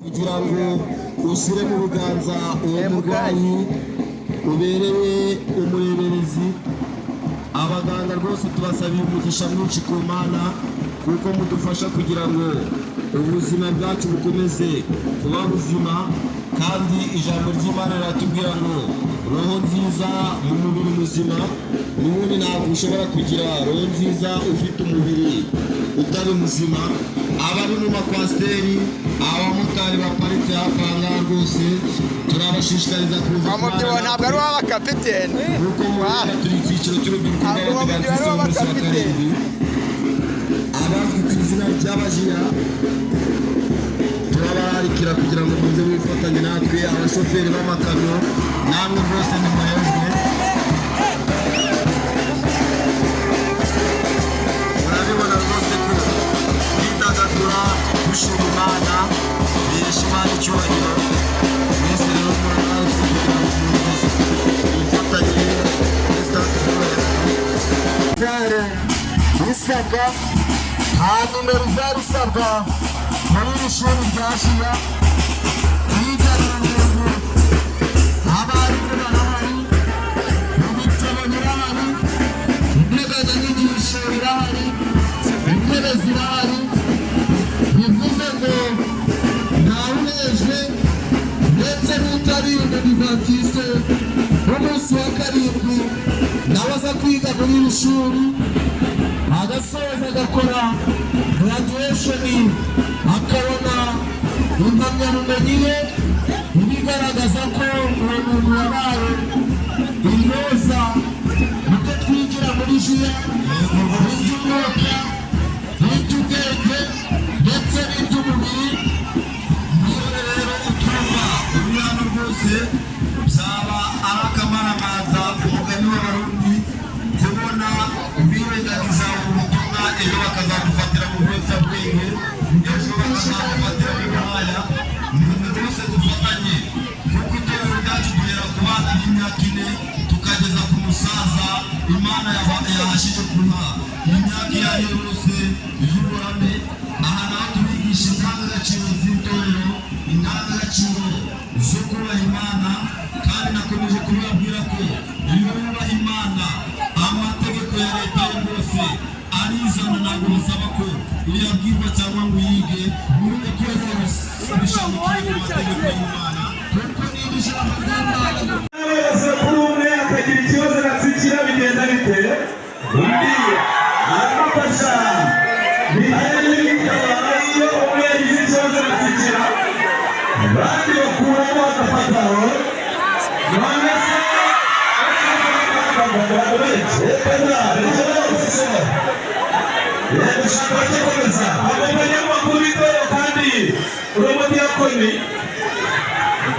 Kugira ngo ushyire mu biganza uwo murwayi ubereye umureberezi. Abaganga rwose tubasabiye umugisha mwinshi ku Mana, kuko mudufasha kugira ngo ubuzima bwacu bukomeze kuba buzima. Kandi ijambo ry'Imana riratubwira ngo roho nziza mu mubiri muzima. N'ubundi ntabwo ushobora kugira roho nziza ufite umubiri utari muzima. Abari mu makwasiteri, abamotari baparitse hafi aha ngaha, rwose turabashishikariza kuza. Umubyibuho ntabwo ari uw'abakapiteni. Nk'uko mubibona, turi icyiciro cy'urubyiruko Ntabwo umubyibuho ari rw'Abadivantisiti b'umunsi wa uw'abakapiteni. karindwi, abazwi ku izina ry'Abajiya. Turabararikira kugira ngo muze mwifatanye natwe. Abashoferi b'amakamyo namwe rwose nimuhejwe. Murabibona rwose ko kwidagadura dushima Imana bihesha Imana icyubahiro. Mwese rero murararitswe kugira ngo muze mwifatanye muri stade. Isabwa, nta minerval isabwa muri iri shuri rya Jiya. Kwiga ni ubuntu, abarimu barahari, ibitabo birahari, integanyanyigisho irahari, intebe zirahari. Bivuze ngo ntawuhejwe, ndetse n'utari umudivantiste w'umunsi wa karindwi nawe aza kwiga muri iri shuri, agasoza agakora graduation, akabona impamyabumenyi ye ibigaragaza ko uwo muntu yabaye intyoza mu byo twigira muri Jiya, iby'umwuka n'iby'ubwenge ndetse n'iby'umubiri. Musore rero utumva uri hano, rwose byaba ari akamaramaza, umugani w'Abarundi, kubona birengagiza ubu butumwa, ejo bakazagufatira mu biyobyabwenge, ejo bakazagufatira mu buraya. Nimuze rwose dufatanye, kuko itorero ryacu duhera ku bana b'imyaka 4 tukageza ku musaza Imana yabashije kuha imyaka iyo ari yo yose y'uburame. Aha naho tubigisha indangagaciro z'itorero, indangagaciro zo kubaha Imana. Kandi nakomeje kubabwira ko iyo wubaha Imana, amategeko ya leta yo rwose arizana, ntabwo bisaba ko uyabwirwa cyangwa ngo uyige. Buri twese bishamikiye ku mategeko y'Imana, kuko niba ijambo ry'Imana Abayobozi bakuru, umwe akagira ikibazo agatsikira, bigenda bite? Undi aramufasha. Iyo umwe yagize ikibazo agatsikira, abandi bakuramo bagafataho. None se abo banyamakuru b'itorero, kandi uri umudiyakoni,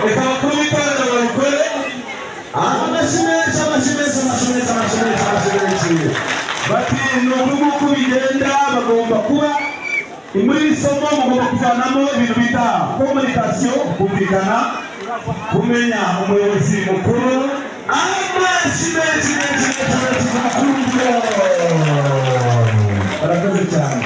reka abakuru b'itorero babikore. Amashyi menshi, amashyi menshi, amashyi menshi, amashyi menshi, amashyi menshi. Bati ni uku nguku bigenda. Bagomba kuba muri iri somo mugomba kuvanamo ibintu bita communication, kumvikana, kumenya umuyobozi mukuru. Amashyi menshi menshi menshi menshi ku bakuru b'itorero, barakoze cyane.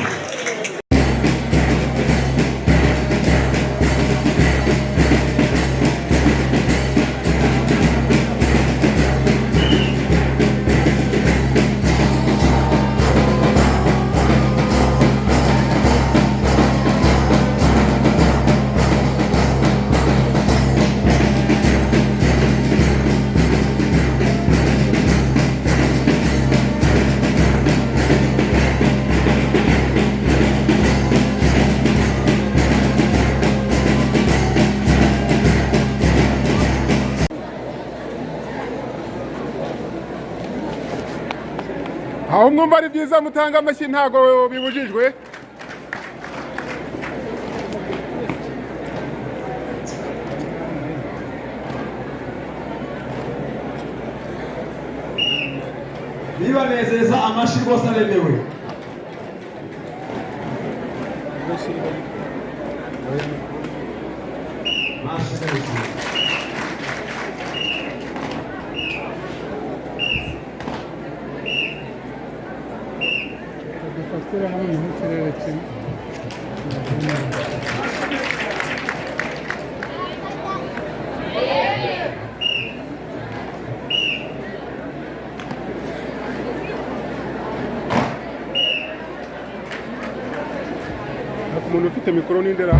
Aho mwumva ari byiza mutanga amashyi, ntabwo bibujijwe. Bibanezeza, amashyi rwose aremewe. Amashyi menshi. Dufatire hamwe mu kirere kimwe. Umuntu ufite mikoro n'indera.